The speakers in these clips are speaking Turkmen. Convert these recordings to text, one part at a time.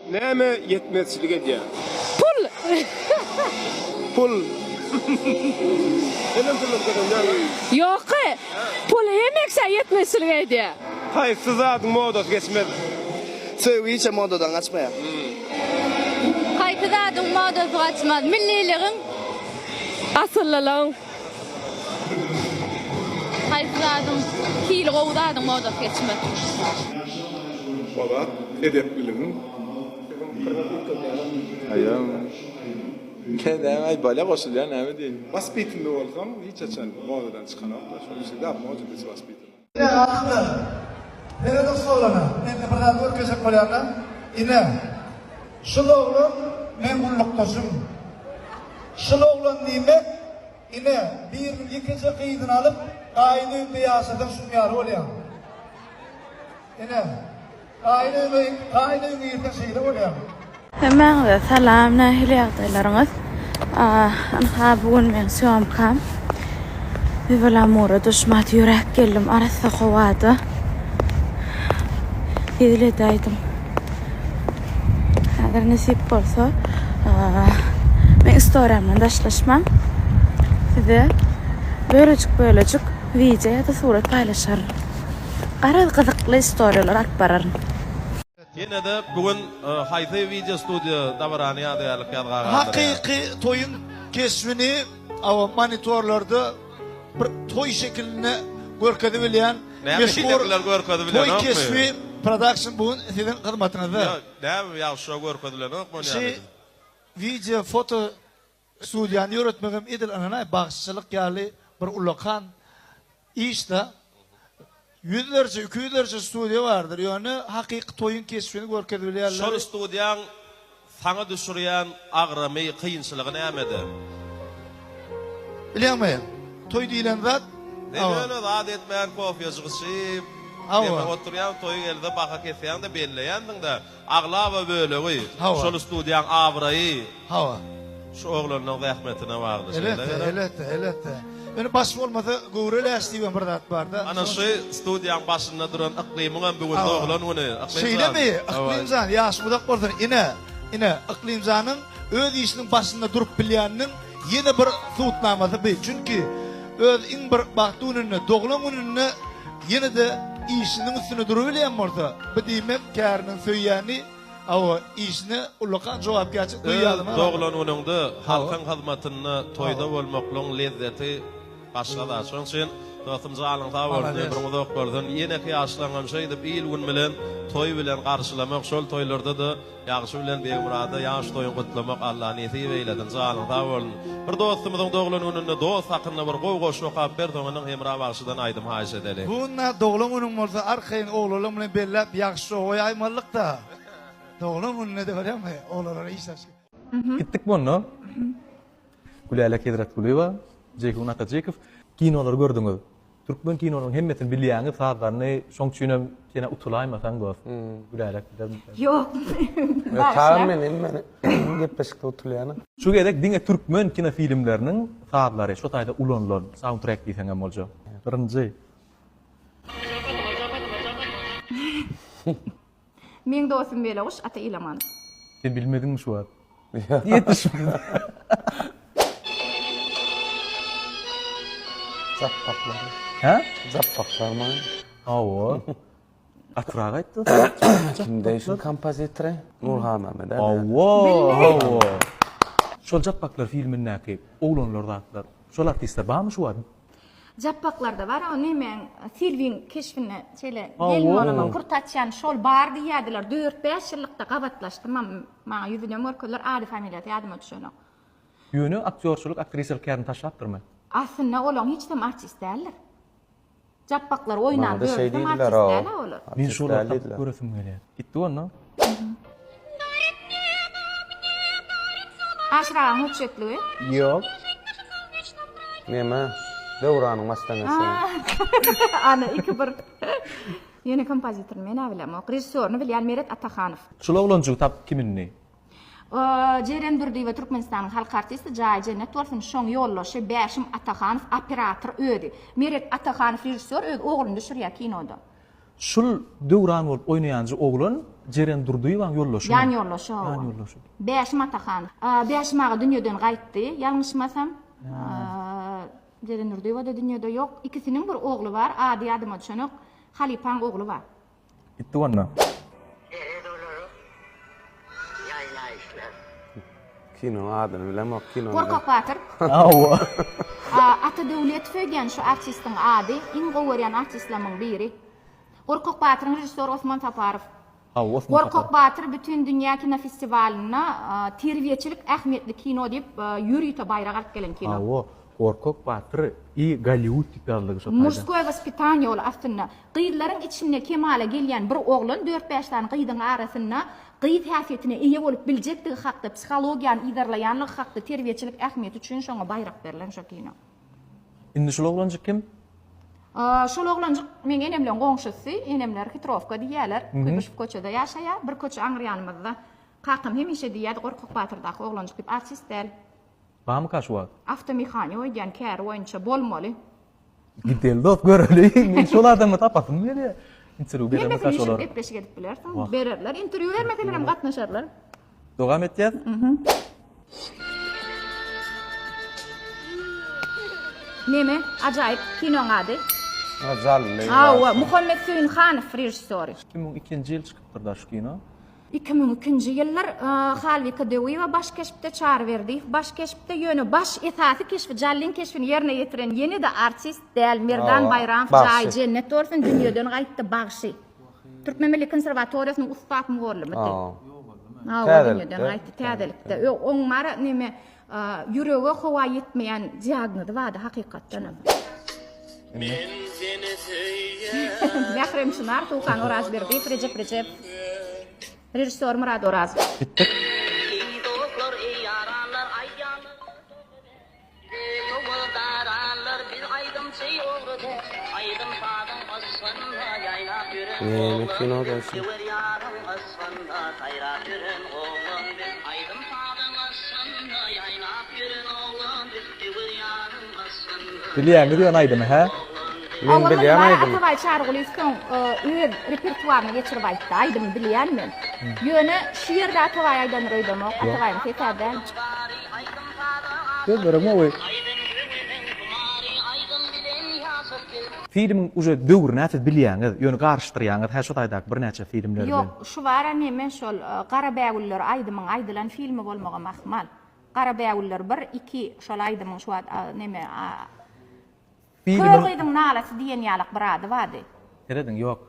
Näme ýetmezçilik edýär? Pul! Pul. Senem puldan kösenýäňmi? Ýok. Pul hemekşä ýetmezçilik edýär. Haýsy zadyň modasy geçmez? Söýgi hiçem modadan gaçmaýar. Haýsy zadyň modasy gaçmaz? Milliligiň. Asyllylygyň. Haýsy zadyň hili gowy zadyň modasy geçmez. O zat edepliligiň. Näme bolýa goşulýa näme diýeýin. Waspitnli bolsaň hiç haçan modadan çykanokda şonuň üçin da moda biz waspitnli. Ine adamlar, serediň şu oglana, men size bir zat görkezjek bolýan-da, ine, şul oglan meň gullukdaşym. Şul oglan diýmek, ine, biriniň ýekeje gyzyny alyp, gaýyn öýünde ýaşasaň şuň ýaly bolýaň. Ine, gaýyn öýüňe, gaýyn öýüňe girseň şeýle bolýaň. Hemmäňize salam nähili ýagdaýlaryňyz ynha bu gün meň sýomkam Viva la mura duşmat ýöräp geldim arassa howada hezil edäýdim häzir nesip bolsa meň istoriýamdan daşlaşmaň size bölejik bölejik wideo ýa-da surat paýlaşaryn garaz gyzykly istoriýalar alyp bararyn. Ýene-de bu gün haýsy wideo studiýa dabarany ýadygärlik ýazga galdyrýar? Hakyky toýuň keşbini awa monitorlarda bir toý şekilinde görkezip bilýän meşhur Toý keşbi production bu gün siziň hyzmatyňyzda. Ýok, näme ýagşy şo görkezilenokmy ony Şi wideo foto Studiýany ýöretmegem edil ynanaý bagşyçylyk ýaly bir ullakan iş-de. Ýüzlerçe, ikiýüzlerçe studiýa bardyr, ýöne hakyky toýuň keşbini görkezip bilýänleri. Şol studiýaň saňa düşürýän agramy, kynçylygy nämede? Bilýäňmi, toý diýlen zat. Sen ýöne zat etmän kofýajyk içip, demde oturýaň, toý gelse baha kesýäň-de, belleýänsiň-de. Aglaba bölegi şol studiýaň abraýy şu oglanlaň zähmetine bagly şeýle Elbetde, elbetde, elbetde. Ýöne baş bolmasa göwre läş diýibem bir zat barda. Ana şu studiýaň başynda duran Yklymyňam bu gün doglan güni. Yklymjan. Şeýlemi? Yklymjan, ýaşyň uzak bolsun. Ine, ine, Yklymjanyň öz işiniň başynda durup bilýäniniň ýene bir subutnamasy bu. Çünki öz iň bir bagtly gününde, doglan gününde Ýene-de işiniň üstünde durubilýän bolsa, bu diýmek käriniň söýýäni, hawa, işine ullakan jogapkärçilik Öz duýýandygyny doglan günüňde halkyň hyzmatynda toýda bolmaklygyň lezzeti başga zat. Şonuň üçin dostum janyň sag bolsun, ömrüň uzak bolsun. Ýeneki ýaşlaryňam şeýdip il-gün bilen toý bilen garşylamak, şol toýlarda-da Ýagşy bilen Begmyrada ýaş toýuny gutlamak Alla nesip eýlesin janyň sag bolsun. Bir dostumyzyň doglan gününde dost hakynda bir gowy goşgy okap ber soňundan Hemra bagşydan aýdym haýyş edeli. Bu gün-ä doglan günüň bolsa arkaýyn oglanlaň bilen belläp ýagşy şow goýaýmalyk-da. Doglan gününe-de görýäňmi oglanlara iş taşlap. Gitdikmi onda? Gülälek Hezretgulyýewa, Jeýhun Atajykow. Kinolary gördüňiz. Türkmen kinonyň hemmesini bilýäňiz sazlaryny şoň üçinem senä utulaýmasaň dost Gülälek bilermikä. Ýok. Tagam men hemmeni gepleşikde utulýan. Şu gezek diňe türkmen kinofilmleriniň sazlary şo taýda ulanylan soundtrack diýseňem boljak. Birinji. Meň dostum Beleguş Ata Ilaman. Sen bilmediňmi şu wagt? Ýetişmedi. Japbaklar. Hä? Japbaklar mı? Hawa. Gatyrak aýtdy. Kimde işin kompozitory? Nurhan Mehmet. Hawa, hawa. Şol Japbaklar filmindäki oglanlar zatlar. Şol artistler barmy şu wagt? Japbaklarda bar o nemäň Silwiň keşbinde şeýle gelin bolama purt açýan şol bar diýýärdiler. 4-5 ýyllykda gabatlaşdym maňa ýüzünem görkezdiler ady familiýasy ýadyma düşenok. Ýöne aktýorçylyk aktrisalyk kärini taşlapdyrmy? Aslynda olaň hiçem artist däldir. Japbaklar oýnan dördüsem artist däl-ä olar. Men şolary tapyp göresim gelýär. Gitdik onda. Aşyr agaň hötjetligi. Ýok. Neme? Döwranyň başdan geçiren. Ana, 2-1. Ýöne kompozitoryny men-ä bilemok. Režissýoryny bilýän Meret Atahanow. Şul oglanjygy tap kim indi? Jeren Durdyýewa Türkmenistanyň halk artisti jaýy jennet bolsun şoň ýoldaşy Bäşim Atahanow operator özi. Meret Atahanow režissýor öz ogluny düşürýär kinoda. Şul Döwran bolup oýnaýanjy oglan. Jeren Durdyýewaň ýoldaşymy? Ýan ýoldaşy hawa. Ýan ýoldaşy. Bäşim Atahan. Bäşim aga dünýeden gaýtdy, ýalňyşmasam. Jeren Durdyýewa-da dünýede ýok. Ikisiniň bir ogly bar, ady ýadyma düşenok. Halypaň ogly bar. Gitdik onda. Seret olara ýaýnaýyşlar. Kinoň adyny bilemok kinony. Gorkak batyr. Hawa. Ata Döwletow öýdýän şu artistiň ady. Iň gowy görýän artistlamyň biri. Gorkak batyryň režissýory Osman Saparow. Hawa Osman Saparow. Gorkak batyr bütindünýä kinofestiwalynda terbiýeçilik ähmiýetli kino diýip ýörite baýrak alyp gelen kino. Hawa. Gorkak batyr i Golliwud diýip ýazyldy şo taýda. Mužskoýe waspitaniýe ol aslynda. Gyzlaryň içinde kemala gelýän bir oglan dört-bäş sany gyzyň arasynda gyz häsiýetine eýe bolup biljekdigi hakda, psihologiýany yzarlaýanlygy hakda terbiýeçilik ähmiýeti üçin şoňa baýrak berlen şo kino. Indi şul oglanjyk kim? Şol oglanjyk meň enemleň goňşusy, enemler Hitrowka diýýärler, Kuýbyşew köçede ýaşaýar, bir köçe aňry ýanymyzda. Kakam hemişe diýýärdi Gorkak batyrdaky oglanjyk diýip, artist däl. Barmyka şu wagt? Awtomehanik öýdýän käri boýunça bolmaly. Gideli dost göreli. Men şol adamy tapasym gelýär. Interwýu berermika Hemmesini şolar? üýşüp gepleşik edip bilersiň. Bererler. Interwýu bermeseler hem gatnaşarlar. Dowam etýäs. Neme? Ajaýyp kinoň ady. Jally. Hawa, Muhammet Söýünhanow režissýory. 2002-nji ýyl çykypdyr da şu kino. 2002-nji ýyllar Halbike Döwüýewa baş keşpde, Çary Berdiýew baş keşpde, ýöne baş esasy keşbi Jallyň keşbini ýerine ýetiren ýene-de artist däl Merdan Baýramow jaýy jennet bolsun dünýeden gaýtdy bagşy. Türkmen milli konserwatoriýasynyň ussat mugallymydy. Hawa dünýeden gaýtdy täzelikde. Oň bar neme ýürege howa ýetmeýän diagnozy bardy hakykatdan hem. Men seni söýýän. Mährem Çynar, Suhan Orazberdiýew, Rejep Rejepow. Režissýor Myrat Orazow. Gitdik. Eý dostlar, eý ýaranlar, aýdýanlar Daranlar biz aýdymçy ogry däl, aýdym-sazyň yşgynda ýaýnap ýören Näme oglan kinoda biz, şu? Söwer ýaryň yşgynda saýrap ýören oglan biz, aýdym-sazyň yşgynda ýaýnap ýören oglan biz, söwer ýaryň Bilýäňiz ýöne aýdymy hä? Men bilýän aýdymy. Atabaý Çarygulyýew soň öz repertuaryna geçirip aýtdy. Aýdymy bilýän men. Ýöne şu ýerde Atabaý aýdandyr öýdemok. Atabaýyň sesi-ä däl. Sözlerem gowy. Filmiň uje döwrüni-ä siz bilýäňiz, ýöne garyşdyrýaňyz hä şu taýdaky birnäçe filmler bilen. Ýok, şu bara neme şol Gara bägüller aýdymyň aýdylan filmi bolmagam ahmal. Gara bägüller bir, iki şol aýdymyň şu wagt neme Kör gyzyň nalasy diýen ýalak bir ady bardy. Serediň ýok.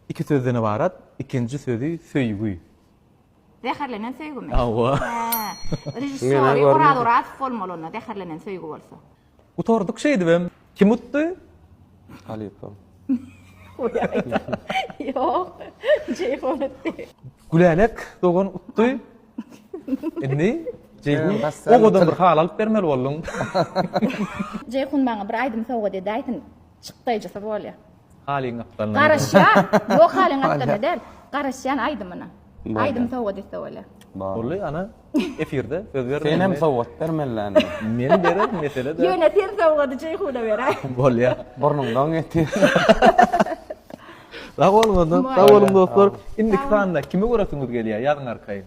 Iki sözden ybarat, ikinji sözi söýgi. Zäherlenen söýgümi? Hawa. Hä. Režissýory Oraz Orazow bolmaly onda, zäherlenen söýgi bolsa. Gutardyk şeýdibem. Kim utdy? Halypa. Ýok. Jeýhun utdy. Gülälek dogan utdy. Indi Jeýhun owadan bir haly alyp bermeli bolduň. Jeýhun maňa bir aýdym sowgat edäýsin. Çykdaýjysy bolýa. Halyň gapdalynda. Garaşýan. Ýok halyň gapdalynda däl. Garaşýan aýdymyna. Aýdym sowgat etse bolýa. Boldy ana efirde söz berdim. Sen hem sowgat bermeli indi. Men bererin mesele däl. Ýöne sen sowgady Jeýhuna beräý. Bolýa. Burnuňdan getir. Sag boluň onda. Sag boluň dostlar. Indiki sanda kimi göresiňiz gelýär? Ýazyň arkaýyn.